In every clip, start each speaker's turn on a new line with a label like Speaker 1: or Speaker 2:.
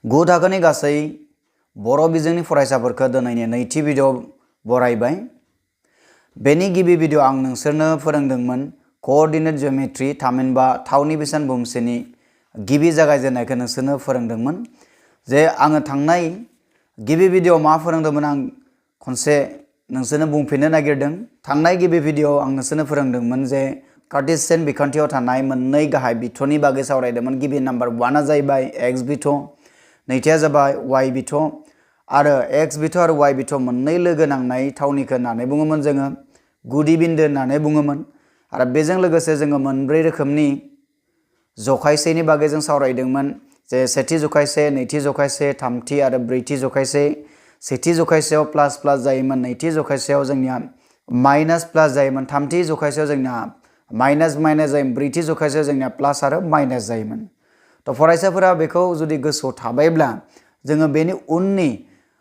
Speaker 1: गु थाखोनि गासै बर' बिजोंनि फरायसाफोरखौ दिनैनि नैथि भिडिअ बरायबाय। बेनि गिबि भिडिअ आं नोंसोरनो फोरोंदोंमोन कोअर्डिनेट जिअमेट्रि थामहिनबा थावनि बेसेन बुमसेनि गिबि जागायजेननायखौ नोंसोरनो फोरोंदोंमोन। जे आङो थांनाय गिबि भिडिअ मा फोरोंदोंमोन आं खनसे नोंसोरनो बुंफिननो नागिरदों। थांनाय गिबि भिडिअ आं नोंसोरनो फोरोंदोंमोन जे कार्टेशियन बिखान्थियाव थानाय मोननै गाहाय बिथ'नि बागै सावरायदोंमोन। गिबि नाम्बार 1आ जाहैबाय एक्स बिथ', नैथिया जाबाय वाइ बिथ' आरो एक्स बिथ' आरो वाइ बिथ' मोननै लोगो नांनाय थावनिखौ होननानै बुङोमोन जोङो गुदि बिन्दो होननानै बुङोमोन। आरो बेजों लोगोसे जोङो मोनब्रै रोखोमनि जखायसेनि बागै जों सावरायदोंमोन। जे सेथि जखायसे, नैथि जखायसे, थामथि आरो ब्रैथि जखायसे। सेथि जखायसेयाव प्लास प्लास जायोमोन, नैथि जखायसेयाव जोंनिया माइनास प्लास जायोमोन, थामथि जखायसेयाव जोंनिया माइनास माइनास जायोमोन, ब्रैथि जखायसेयाव जोंनिया प्लास आरो माइनास जायोमोन। तो फरायसाफोरा बेखौ जुदि गोसोआव थाबायब्ला जोङो बेनि उननि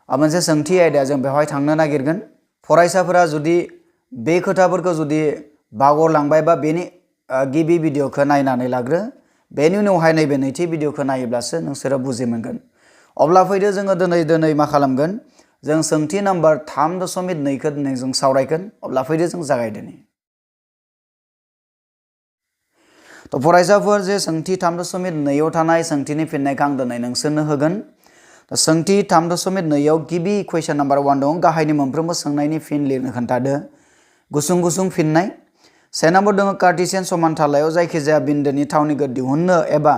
Speaker 1: मोनसे सोंथि आयदा जों बेवहाय थांनो नागिरगोन। फरायसाफोरा जुदि बे खोथाफोरखौ जुदि बावगारलांबाय बा बेनि गिबि भिडिअखौ नायनानै लाग्रो, बेनि उनावहाय नैबे नैथि भिडिअखौ नायोब्लासो नोंसोरो बुजि मोनगोन। अब्ला फैदो जोङो दिनै मा खालामगोन, जों सोंथि नाम्बार 3.2खौ दिनै जों सावरायगोन। अब्ला फैदो जों जागायदिनि। तो फरायसाफोर जे सोंथि 3.2आव थानाय सोंथिनि फिननायखौ आं दिनै नोंसोरनो होगोन। तो सोंथि 3.2आव गिबि कुइसन नाम्बार 1 दं, गाहायनि मोनफ्रोमबो सोंनायनि फिन लिरनो खोन्थादो। गुसुं गुसुं फिननाय। से नाम्बार दङ कार्टेशियन समानथालायाव जायखिजाया बिन्दोनि थावनिखौ दिहुननो एबा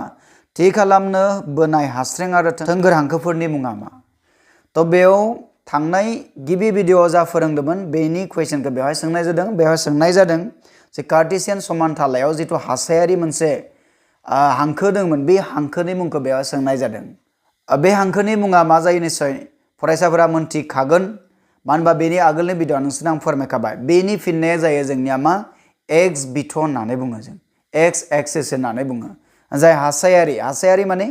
Speaker 1: थि खालामनो बोनाय हास्रें आरो थोंगोर हांखोफोरनि मुङा मा? तो बेयाव थांनाय गिबि भिडिअआव जा फोरोंदोंमोन बेनि कुइसनखौ बेवहाय सोंनाय जादों। बेवहाय सोंनाय जादों जे कार्टेशियन समानथालायाव जिथु हासायारि मोनसे हांखो दंमोन, बे हांखोनि मुंखौ बेवहाय सोंनाय जादों। बे हांखोनि मुङा मा जायो निस्सय फरायसाफोरा मोनथिखागोन, मानो होनबा बेनि आगोलनि भिडिअ नोंसोरनो आं फोरमायखाबाय। बेनि फिननाया जायो जोंनिया मा एक्स बिथ' होननानै बुङो, जों एक्स एक्सिस होननानै बुङो। जाय हासायारि माने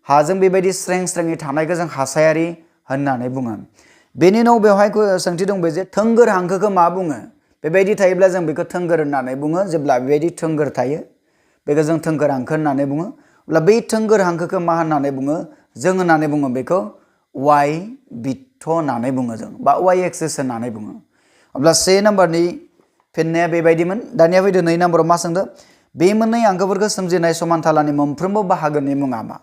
Speaker 1: हाजों बेबायदि स्रें स्रेङै थानायखौ जों हासायारि होननानै बुङो। बेनि उनाव बेवहाय सोंथि दं जे थोंगोर हांखोखौ मा बुङो? बेबायदि थायोब्ला जों बेखौ थोंगोर होननानै बुङो। जेब्ला बेबायदि थोंगोर थायो बेखौ जों थोंगोर हांखो होननानै बुङो। अब्ला बै थोंगोर हांखोखौ मा होननानै बुङो? जों होननानै बुङो बेखौ वाइ बिथ' होननानै बुङो जों, बा वाइ एक्सिस होननानै बुङो। अब्ला से नाम्बारनि फिननाया बेबायदिमोन। दानिया फैदो नै नाम्बाराव मा सोंदों? बे मोननै हांखोफोरखौ सोमजिनाय समानथालानि मोनफ्रोमबो बाहागोनि मुङा मा?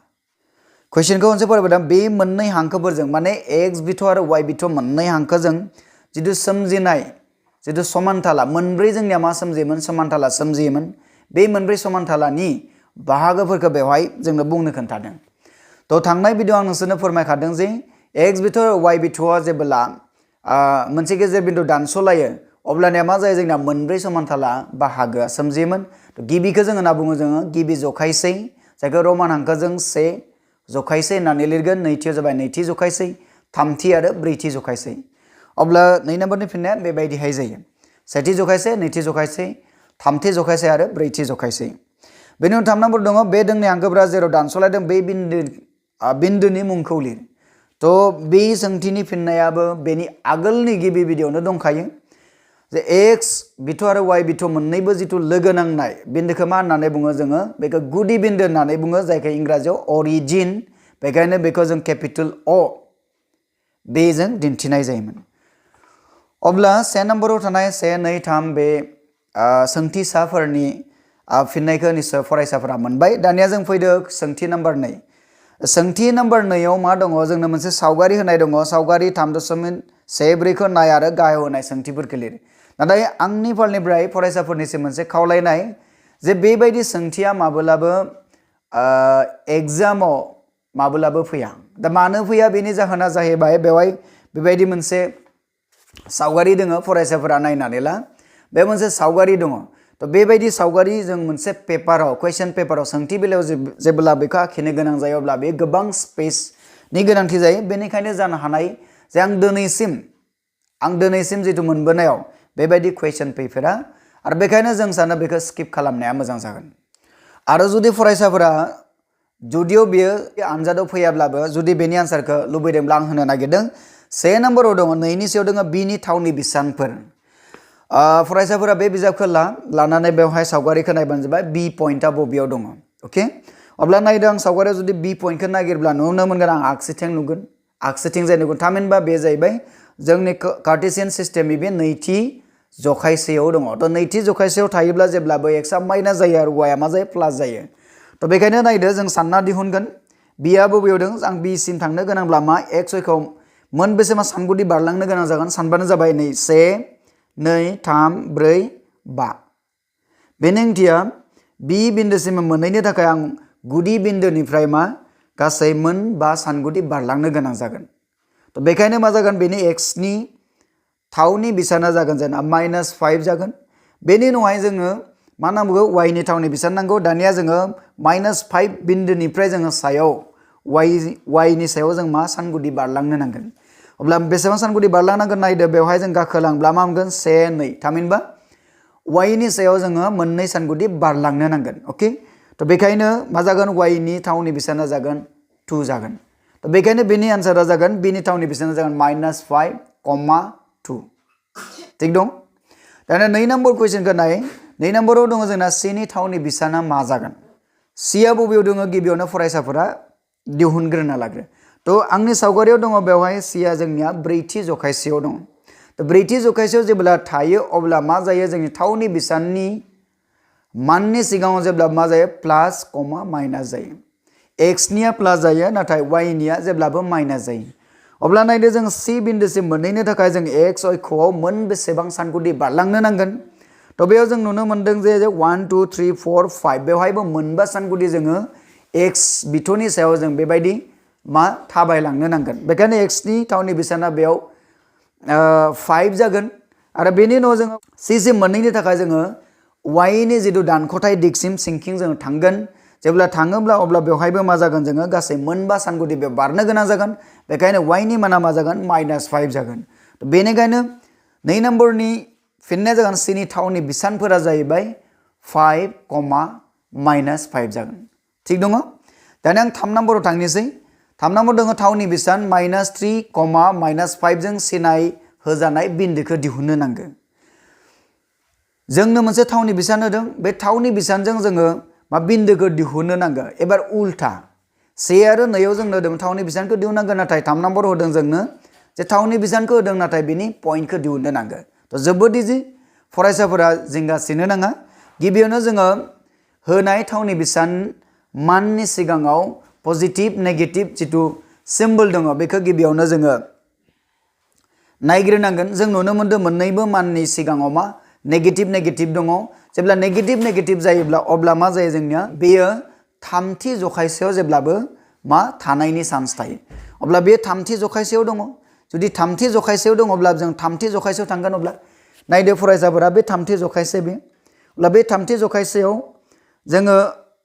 Speaker 1: कुइसनखौ खनसे फरायबाय। बे मोननै हांखोफोरजों माने एक्स बिथ' आरो वाइ बिथ' मोननै हांखोजों जिथु सोमजिनाय जिथु समानथाला, मोनब्रै जोंनिया मा सोमजियोमोन? समानथाला सोमजियोमोन। बे मोनब्रै समानथालानि बाहागोफोरखौ बेवहाय जोंनो बुंनो खोन्थादों। तो थांनाय भिडिअ आं नोंसोरनो फोरमायखादों जे एक्स बिथ' वाइ बिथ'आ जेब्ला मोनसे गेजेर बिन्दु दानस'लायो अब्लानिया मा जायो? जोंना मोनब्रै समानथाला बाहागोआ सोमजियोमोन। गिबिखौ जों होनना बुङो जोङो गिबि जखायसे, जायखौ रमान हांखोजों से जखायसे होननानै लिरगोन। नैथियाव जाबाय नैथि जखायसे, थामथि आरो ब्रैथि जखायसे। अब्ला नै नाम्बारनि फिननाया बेबायदिहाय जायो। सेथि जखायसे, नैथि जखायसे, थामथि जखायसे आरो ब्रैथि जखायसे। बेनि उनाव 3 नाम्बार दङ बे दोंनै हांखोफोरा जेराव दानस'लायदों बे बिन्दोनि मुंखौ लिर। तो बे सोंथिनि फिननायाबो बेनि आगोलनि गिबि भिडिअआवनो दंखायो। जे एक्स बिथ' आरो वाइ बिथ' मोननैबो जिथु लोगो नांनाय बिन्दोखौ मा होननानै बुङो? जोङो बेखौ गुदि बिन्दो होननानै बुङो, जायखौ इंराजियाव अरिजिन। बेखायनो बेखौ जों केपिटेल अ बेजों दिन्थिनाय जायोमोन। अब्ला से नाम्बाराव थानाय 1, 2, 3 बे सोंथिसाफोरनि फिननायखौ निस्सय फरायसाफोरा मोनबाय। दानिया जों फैदो सोंथि नाम्बार 2। सोंथि नाम्बार 2आव मा दङ? जोंनो मोनसे सावगारि होनाय दङ। सावगारि 3.14खौ नाय आरो गाहायाव होनाय सोंथिफोरखौ लिर। नाथाय आंनि फालनिफ्राय फरायसाफोरनिसिम मोनसे खावलायनाय जे बेबायदि सोंथिया माब्लाबो एग्जामाव माब्लाबो फैया। दा मानो फैया बेनि जाहोना जाहैबाय बेवहाय बेबायदि मोनसे सावगारि दङ, फरायसाफोरा नायनानै ला। बे मोनसे सावगारि दङ। तो बेबायदि सावगारि जों मोनसे पेपाराव कुइसन पेपाराव सोंथि बिलाइयाव जेब्ला बेखौ आखिनो गोनां जायो अब्ला बे गोबां स्पेसनि गोनांथि जायो। बेनिखायनो जानो हानाय जे आं दिनैसिम जिथु मोनबोनायाव बेबायदि कुइसन फैफेरा, आरो बेखायनो जों सानो बेखौ स्किप खालामनाया मोजां जागोन। आरो जुदि फरायसाफोरा जुदिअ बेयो आनजादाव फैयाब्लाबो जुदि बेनि आन्सारखौ लुबैदोंब्ला आं होनो नागिरदों। 1 नाम्बाराव दङ, 2नि सायाव दङ बिनि थावनि बेसांफोर। फरायसाफोरा बे बिजाबखौ लानानै बेवहाय सावगारिखौ नायबानो जाबाय बि पइन्टआ बबेयाव दङ। अके, अब्ला नायदो आं सावगारियाव जुदि बी पॉइंटखौ नागिरब्ला नुनो मोनगोन आं आगसिथिं नुगोन आगसिथिंजाय नुगोन थामहिनबा बे जाहैबाय जोंनि कार्टेसियान सिस्टेमनि बे नैथि जखायसेयाव दङ तो नैथि जखायसेयाव थायोब्ला जेब्लाबो एक्सआ माइनास जायो आरो वाइआ मा जायो प्लास जायो तो बेखायनो नायदो जों सानना दिहुनगोन बिआ बबेयाव दं आं बी सिम थांनो गोनांब्ला मा एक्स वाइखौ मोनबेसे मा सानगुदि बारलांनो गोनां जागोन सानबानो जाबाय नै 1 2 3 4 5 बेनि ओंथिया बी बिन्दोसिम मोनहैनो थाखाय आं गुदि बिन्दोनिफ्राय मा गासै मोन 5 सानगुदि बारलांनो गोनां जागोन तो बेखायनो मा जागोन बेनि एक्स नि थावनि बिसाना जागोन जेना -5 जागोन बेनि उनावहाय जोङो मा नांगौ y नि थावनि बिसान नांगौ दानिया जोङो -5 बिन्दोनिफ्राय जोङो सायाव y नि सायाव जों मा सानगुदि बारलांनो नांगोन अब्ला बेसेबां सानगुदि बारलांनांगोन नायदो बेवहाय जों गाखोलांब्ला मा मोनगोन 1 2 थामहिनबा y नि सायाव जोङो मोननै सानगुदि बारलांनो नांगोन ओके तो बेखायनो मा जागोन y नि थावनि बिसाना जागोन 2 जागोन तो बेखायनो बेनि आन्सारा जागोन b नि थावनि बिसाना जागोन -5,2 ठीक दं दाना 2 नम्बर क्वेश्चनखौ नाय 2 नम्बराव दङ जोंना c नि थावनि बिसाना मा जागोन c आ बबेयाव दङ गिबियावनो फरायसाफोरा दिहुनग्रोना लाग्रो तो आंनि सावगारियाव दङ बेवहाय c आ जोंनिया ब्रैथि जखायसेयाव दङ तो ब्रैथि जखायसेयाव जेब्ला थायो अब्ला मा जायो जोंनि थावनि बिसाननि माननि सिगाङाव जेब्ला मा जायो प्लास कमा माइनास जायो x निया प्लास जायो नाथाय y निया जेब्लाबो माइनास जायो अब्ला नायदो जों c बिन्दोसिम मोनहैनो थाखाय जों x y ख'आव मोनबेसेबां सानगुदि बारलांनो नांगोन तो बेयाव जों नुनो मोनदों जे 1 2 3 4 5 बेवहायबो मोनबा सानगुदि जोङो x बिथोनि सायाव जों बेबायदि मा थाबायलांनो नांगोन बेखायनो x नि थावनि बिसाना बेयाव 5 जागोन आरो बेनि उनाव जोङो c सिम मोनहैनो थाखाय जोङो y नि जिथु दानख'थाय दिगसिम सिंकिं जों थांगोन जेब्ला थाङोब्ला अब्ला बेवहायबो मा जागोन जोङो गासै मोनबा सानगुदि बेयाव बारनो गोनां जागोन बेखायनो y नि माना मा जागोन -5 जागोन बेनिखायनो 2 नम्बरनि फिननाया जागोन c नि थावनि बिसानफोरा जाहैबाय 5,-5 जागोन ठीक दङ दानिया आं 3 नम्बराव थांनोसै 3 नम्बर दङ थावनि बिसान -3,-5 जों सिनाय होजानाय बिन्दोखौ दिहुननो नांगौ जोंनो मोनसे थावनि बिसान होदों बे थावनि बिसानजों जोङो मा बिन्दोखौ दिहुननो नांगौ एबार उल्था से आरो नैयाव जोंनो होदों थावनि बिसानखौ दिहुननांगौ नाथाय 3 नम्बर होदों जोंनो जे थावनि बिसानखौ होदों नाथाय बिनि पॉइंटखौ दिहुननो नांगौ तो जोबोद इजि फरायसाफोरा जिंगासिनो नाङा गिबियावनो जोङो होनाय थावनि बिसान माननि सिगाङाव पजिटिभ नेगेटिभ जितु सिम्बल दङ बेखौ गिबियावनो जोङो नायग्रोनांगोन जों नुनो मोनदों मोननैबो माननि सिगाङाव मा नेगेटिभ दङ जेब्ला नेगेटिभ जायोब्ला अब्ला मा जायो जोंनिया बेयो थामथि जखायसेयाव जेब्लाबो मा थानायनि चान्स थायो अब्ला बे थामथि जखायसेयाव दङ जुदि थामथि जखायसेयाव दङब्ला जों थामथि जखायसेयाव थांगोन अब्ला नायदो फरायसाफोरा बे थामथि जखायसे बे अब्ला बे थामथि जखायसेयाव जोङो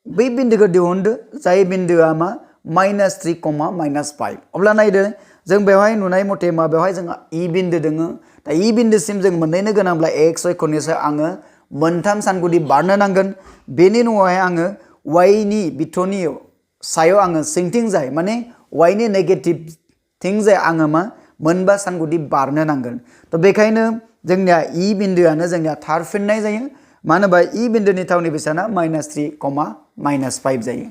Speaker 1: बै बिन्दोखौ दिहुनदो जाय बिन्दोआ मा -3,-5 अब्ला नायदो जों बेवहाय नुनाय मथे मा बेवहाय जोंहा इ बिन्दो दोङो दा इ बिन्दोसिम जों मोनहैनो गोनांब्ला x y ख'निसो आङो मोनथाम सानगुदि बारनो नांगोन बेनि उनावहाय आङो y नि बिथोनि सायाव आङो सिंथिंजाय माने y नि नेगेटिभ थिंजाय आङो मा मोनबा सानगुदि बारनो नांगोन तो बेखायनो जोंनिया इ बिन्दोआनो जोंनिया थार फिननाय जायो मानो होनबा इ बिन्दोनि थावनि बिसाना -3,-5 जायो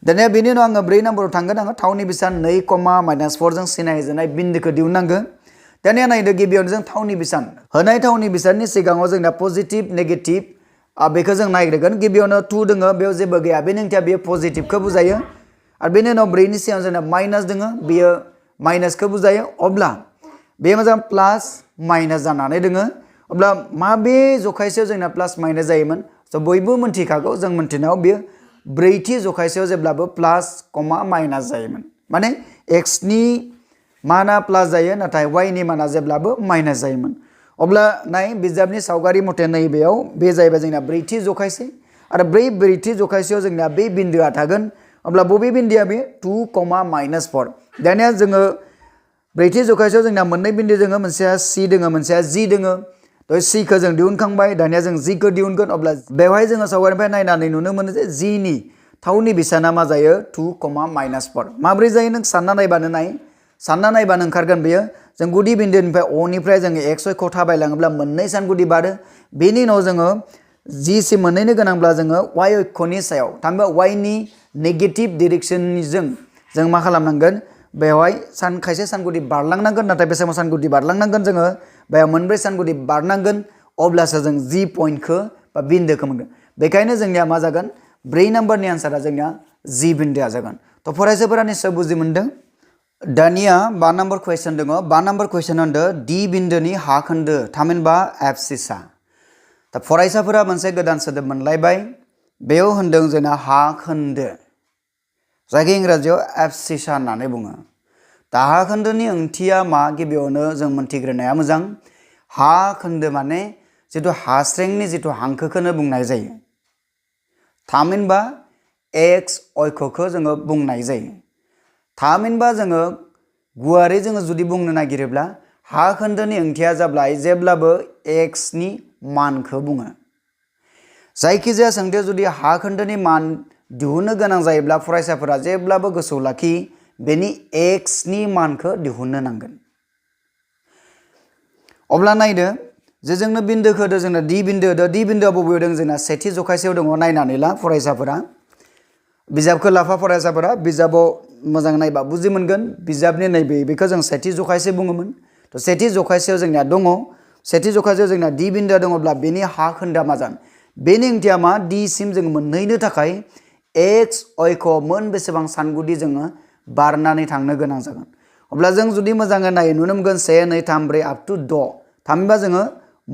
Speaker 1: दानिया बेनि उनाव आङो 4 नम्बराव थांगोन आङो थावनि बिसान 2,-4 जों सिनायजानाय बिन्दोखौ दिहुननांगोन दानिया नायदो गिबियावनो जों थावनि बिसान होनाय थावनि बिसाननि सिगाङाव जोंना पजिटिभ नेगेटिभ बेखौ जों नायग्रोगोन गिबियावनो 2 दोङो बेयाव जेबो गैया बेनि ओंथिया बेयो पजिटिभखौ बुजायो आरो बेनि उनाव 4 नि सिगां जोंना माइनास दोङो बेयो माइनासखौ बुजायो अब्ला बे मा जागोन प्लास माइनास जानानै दोङो अब्ला माबे जखायसेयाव जोंना प्लास माइनास जायोमोन स' बयबो मिन्थिखागौ जों मिन्थिनायाव बेयो ब्रैथि जखायसेयाव जेब्लाबो प्लास कमा माइनास जायोमोन माने x नि माना प्लास जायो नाथाय y नि माना जेब्लाबो माइनास जायोमोन अब्ला नाय बिजाबनि सावगारि मथे नैबेयाव बे जाहैबाय जोंना ब्रैथि जखायसे आरो ब्रैथि जखायसेयाव जोंना बे बिन्दोआ थागोन अब्ला बबे बिन्दोआ बे 2,-4 दानिया जोङो ब्रैथि जखायसेयाव जोंना मोननै बिन्दो दोङो मोनसेया c दोङो मोनसेया g दोङो तो c खौ जों दिहुनखांबाय दानिया जों g खौ दिहुनगोन अब्ला बेवहाय जोङो सावगारिनिफ्राय नायनानै नुनो मोनो जे g नि थावनि बिसाना मा जायो 2,-4 माब्रै जायो नों सानना नायबानो ओंखारगोन बेयो जों गुदि बिन्दोनिफ्राय अ निफ्राय जोङो x y खौ थाबायलाङोब्ला मोननै सानगुदि बारो बेनि उनाव जोङो g सिम मोनहैनो गोनांब्ला जोङो y अक्षनि सायाव थामहिनबा y नि नेगेटिव डाइरेक्शनजों जों मा खालामनांगोन बेवहाय खायसे सानगुदि बारलांनांगोन नाथाय बेसेबां सानगुदि बारलांनांगोन जोङो बेयाव मोनब्रै सानगुदि बारनांगोन अब्लासो जों G पॉइंटखौ बा बिन्दोखौ मोनगोन बेखायनो जोंनिया मा जागोन 4 नम्बरनि आन्सारा जोंनिया G बिन्दोआ जागोन तो फरायसाफोरा निश्चय बुजि मोनदों दानिया 5 नम्बर क्वेश्चन दङ 5 नम्बर क्वेश्चन होनदो D बिन्दोनि हा खोन्दो थामहिनबा एबसिसा दा फरायसाफोरा मोनसे गोदान सोदोब मोनलायबाय बेयाव होनदों जोंना हा खोन्दो जायखौ इंराजियाव एबसिसा होननानै बुङो दा हा खोन्दोनि ओंथिया मा गिबियावनो जों मोनथिग्रोनाया मोजां हा खोन्दो माने जितु हास्रेंनि जितु हांखोखौनो बुंनाय जायो थामहिनबा एक्स अक्षखौ जोङो बुंनाय जायो थामहिनबा जोङो गुवारै जोङो जुदि बुंनो नागिरोब्ला हा खोन्दोनि ओंथिया जाबाय जेब्लाबो एक्स नि मानखौ बुङो जायखिजाया सोंथियाव जुदि हा खोन्दोनि मान दिहुननो गोनां जायोब्ला फरायसाफोरा जेब्लाबो गोसोआव लाखि बेनि एक्स नि मानखौ दिहुननो नांगोन अब्ला नायदो जे जोंनो बिन्दोखौ होदो जोंना D बिन्दो होदो D बिन्दोआ बबेयाव दं जोंना सेथि जखायसेयाव दङ नायनानै ला फरायसाफोरा बिजाबखौ लाफा फरायसाफोरा बिजाबाव मोजां नायबा बुजि मोनगोन बिजाबनि नैबे बेखौ जों सेथि जखायसे बुङोमोन तो सेथि जखायसेयाव जोंनिया दङ सेथि जखायसेयाव जोंना D बिन्दोआ दङब्ला बेनि हा खोन्दोआ मा जागोन बेनि ओंथिया मा D सिम जों मोनहैनो थाखाय एक्स अक्ष मोन बेसेबां सानगुदि जोङो बारनानै थांनो गोनां जागोन अब्ला जों जुदि मोजाङै नायो नुनो मोनगोन 1 2 3 4 अप टु 6 थामहिनबा जोङो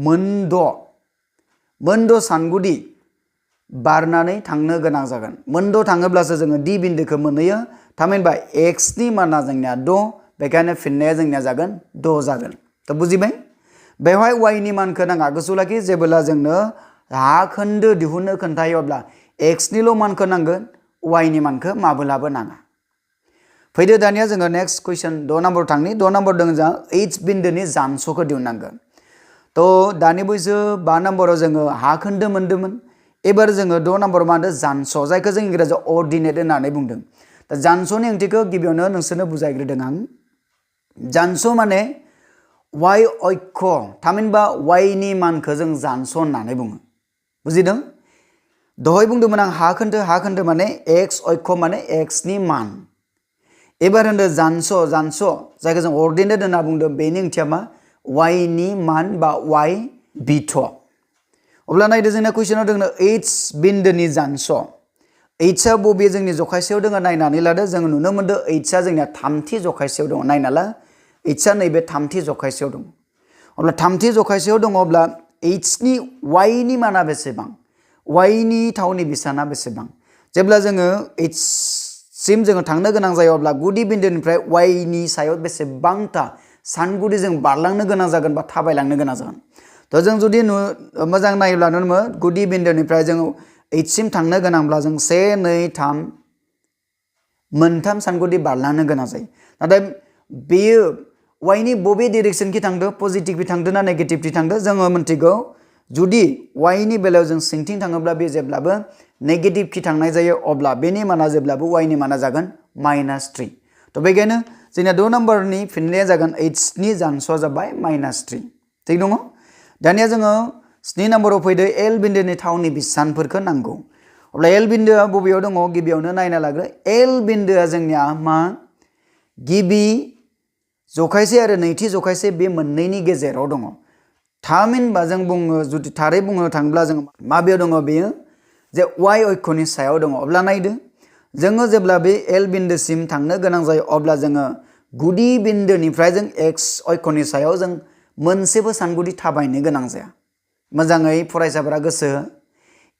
Speaker 1: मोन 6 सानगुदि बारनानै थांनो गोनां जागोन मोन 6 थाङोब्लासो जोङो D बिन्दोखौ मोनहैयो थामहिनबा एक्स नि माना जोंनिया 6 बेखायनो फिननाया जोंनिया जागोन 6 जागोन तो बुजिबाय बेवहाय y नि मानखौ नाङा गोसोआव लाखि जेब्ला जोंनो हा खोन्दो दिहुननो खोन्थायो अब्ला एक्स निल' मानखौ नांगोन y नि मानखौ माबोलाबो नाङा फैदो दानिया जोङो नेक्स्ट क्वेश्चन 6 नम्बर थांनि 6 नम्बर दङ जों H बिन्दोनि जानस'खौ दिहुननांगोन तो दानि बैसो 5 नम्बराव जोङो हा खोन्दो मोन्दोंमोन एबार जोङो 6 नम्बराव मा होनदों जानस' जायखौ जों इंराजियाव अर्डिनेट होननानै बुंदों दा जानस'नि ओंथिखौ गिबियावनो नोंसोरनो बुजायग्रोदों आं जानस' माने y अक्ष थामहिनबा y नि मानखौ जों जानस' होननानै बुङो बुजिदों दहाय बुंदोंमोन आं हा खोन्दो माने एक्स अक्ष माने एक्स नि मान एबार होनदों जानस' जायखौ जों अर्डिनेट होनना बुंदों बेनि ओंथिया मा y नि मान बा y बिथ अब्ला नायदो जोंना कुइसनाव दङ H बिन्दोनि जानस' H आ बबे जोंनि जखायसेयाव दङ नायनानै लादो जों नुनो मोनदों H आ जोंनिया थामथि जखायसेयाव दङ नायना ला H आ नैबे थामथि जखायसेयाव दङ अब्ला थामथि जखायसेयाव दङ अब्ला H नि y नि माना बेसेबां y नि थावनि बिसाना बेसेबां जेब्ला जोङो H सिम जोङो थांनो गोनां जायो अब्ला गुदि बिन्दोनिफ्राय y नि सायाव बेसेबांथा सानगुदि जों बारलांनो गोनां जागोन बा थाबायलांनो गोनां जागोन तो जों जुदि मोजां नायोब्ला नुनो मोनो गुदि बिन्दोनिफ्राय जों H सिम थांनो गोनांब्ला जों 1 2 3 मोनथाम सानगुदि बारलांनो गोनां जायो नाथाय बेयो y नि बबे डाइरेक्शनखि थांदो पजिटिभखि थांदो ना नेगेटिभखि थांदो जोङो मिन्थिगौ जुदि y नि बेलायाव जों सिंथिं थाङोब्ला बे जेब्लाबो नेगेटिभखि थांनाय जायो अब्ला बेनि माना जेब्लाबो y नि माना जागोन -3 तो बेखायनो जोंना 2 नम्बरनि फिननाया जागोन H नि जानस'आ जाबाय -3 थिग दङ दानिया जोङो 7 नम्बराव फैदो L बिन्दोनि थावनि बिसानफोरखौ नांगौ अब्ला L बिन्दोआ बबेयाव दङ गिबियावनो नायना लाग्रो L बिन्दोआ जोंनिया मा गिबि जखायसे आरो नैथि जखायसे बे मोननैनि गेजेराव दङ थामहिनबा जों बुङो जुदि थारै बुंनो थाङोब्ला जों माबेयाव दङ बेयो जे y अक्षनि सायाव दङ अब्ला नायदो जोङो जेब्ला बे L बिन्दोसिम थांनो गोनां जायो अब्ला जोङो गुदि बिन्दोनिफ्राय जों x अक्षनि सायाव जों मोनसेबो सानगुदि थाबायनो गोनां जाया मोजाङै फरायसाफोरा गोसो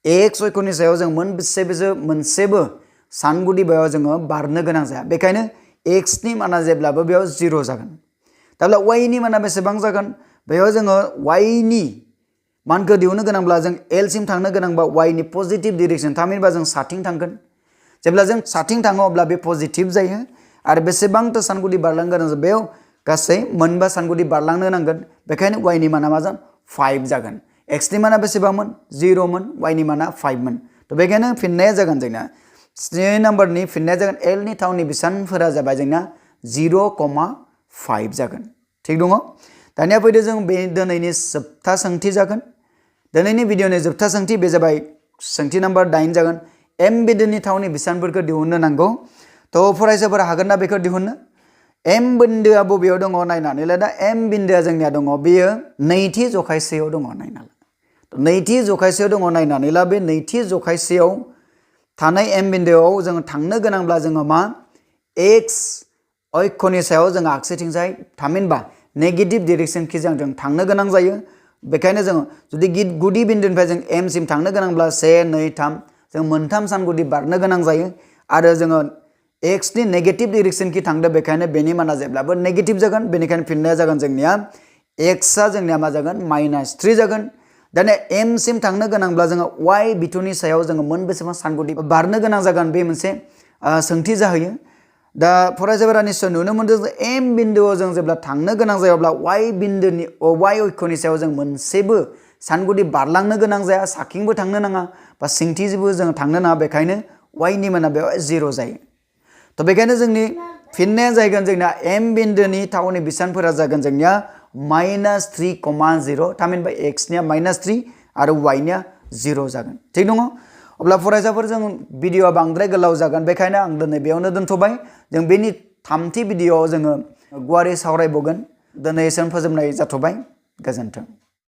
Speaker 1: x अक्षनि सायाव जों मोनसेबो सानगुदि बेयाव जोङो बारनो गोनां जाया बेखायनो x नि माना जेब्लाबो बेयाव 0 जागोन दाब्ला y नि माना बेसेबां जागोन बेयाव जोङो y नि मानखौ दिहुननो गोनांब्ला जों L सिम थांनो गोनांबा y नि पजिटिभ डाइरेक्शन थामहिनबा जों साथिं थांगोन जेब्ला जों साथिं थाङो अब्ला बे पजिटिभ जायो आरो बेसेबांथो सानगुदि बारलांनो गोनां जायो बेयाव गासै मोनबा सानगुदि बारलांनो नांगोन बेखायनो y नि माना मा जागोन 5 जागोन x नि माना बेसेबांमोन 0 मोन y नि माना 5 मोन तो बेखायनो फिननाया जागोन जोंना 7 नम्बरनि फिननाया जागोन L नि थावनि बिसानफोरा जाबाय जोंना 0,5 जागोन थिग दङ दानिया फैदो जों बे दिनैनि जोबथा सोंथि जागोन दिनैनि भिडिअनि जोबथा सोंथि बे जाबाय सोंथि नम्बर 8 जागोन m बिन्दोनि थावनि बेसानफोरखौ दिहुननो नांगौ थ' फरायसाफोरा हागोन ना बेखौ दिहुननो m बिन्दोआ बबेयाव दङ नायनानै ला दा m बिन्दोआ जोंनिया दङ बेयो नैथि जखायसेयाव दङ नायना ला नैथि जखायसेयाव दङ नायनानै ला बे नैथि जखायसेयाव थानाय m बिन्दोआव जों थांनो गोनांब्ला जोङो मा x अक्षनि सायाव जों आगसिथिंजाय थामहिनबा नेगेटिभ डाइरेक्शनखि जों थांनो गोनां जायो बेखायनो जों जुदि गुदि बिन्दोनिफ्राय जों m सिम थांनो गोनांब्ला 1 2 3 जों मोनथाम सानगुदि बारनो गोनां जायो आरो जोङो x नि नेगेटिभ डाइरेक्शनखि थांदो बेखायनो बेनि माना जेब्लाबो नेगेटिभ जागोन बेनिखायनो फिननाया जागोन जोंनिया x आ जोंनिया मा जागोन -3 जागोन दाने m सिम थांनो गोनांब्ला जोङो y बिथुनि सायाव जोङो मोनबेसेबां सानगुदि बारनो गोनां जागोन बे मोनसे सोंथि जाहैयो दा फरायसाफोरा निश्चय नुनो मोनदों जे m बिन्दोआव जों जेब्ला थांनो गोनां जायोब्ला y बिन्दोनि y अक्षनि सायाव जों मोनसेबो सानगुदि बारलांनो गोनां जाया साखिंबो थांनो नाङा बा सिंथिजोंबो जों थांनो नाङा बेखायनो y नि माना बेयाव 0 जायो थ' बेखायनो जोंनि फिननाया जागोन जोंना m बिन्दोनि थावनि बेसानफोरा जागोन जोंनिया -3,0 थामहिनबा x निया -3 आरो y निया 0 जागोन थिग दङ अब्ला फरायसाफोर जों भिडिअआ बांद्राय गोलाव जागोन बेखायनो आं दिनै बेयावनो दोनथ'बाय जों बेनि थामथि भिडिअआव जोङो गुवारै सावरायबावगोन दिनै एसेयावनो फोजोबनाय जाथ'बाय गोजोन्थों।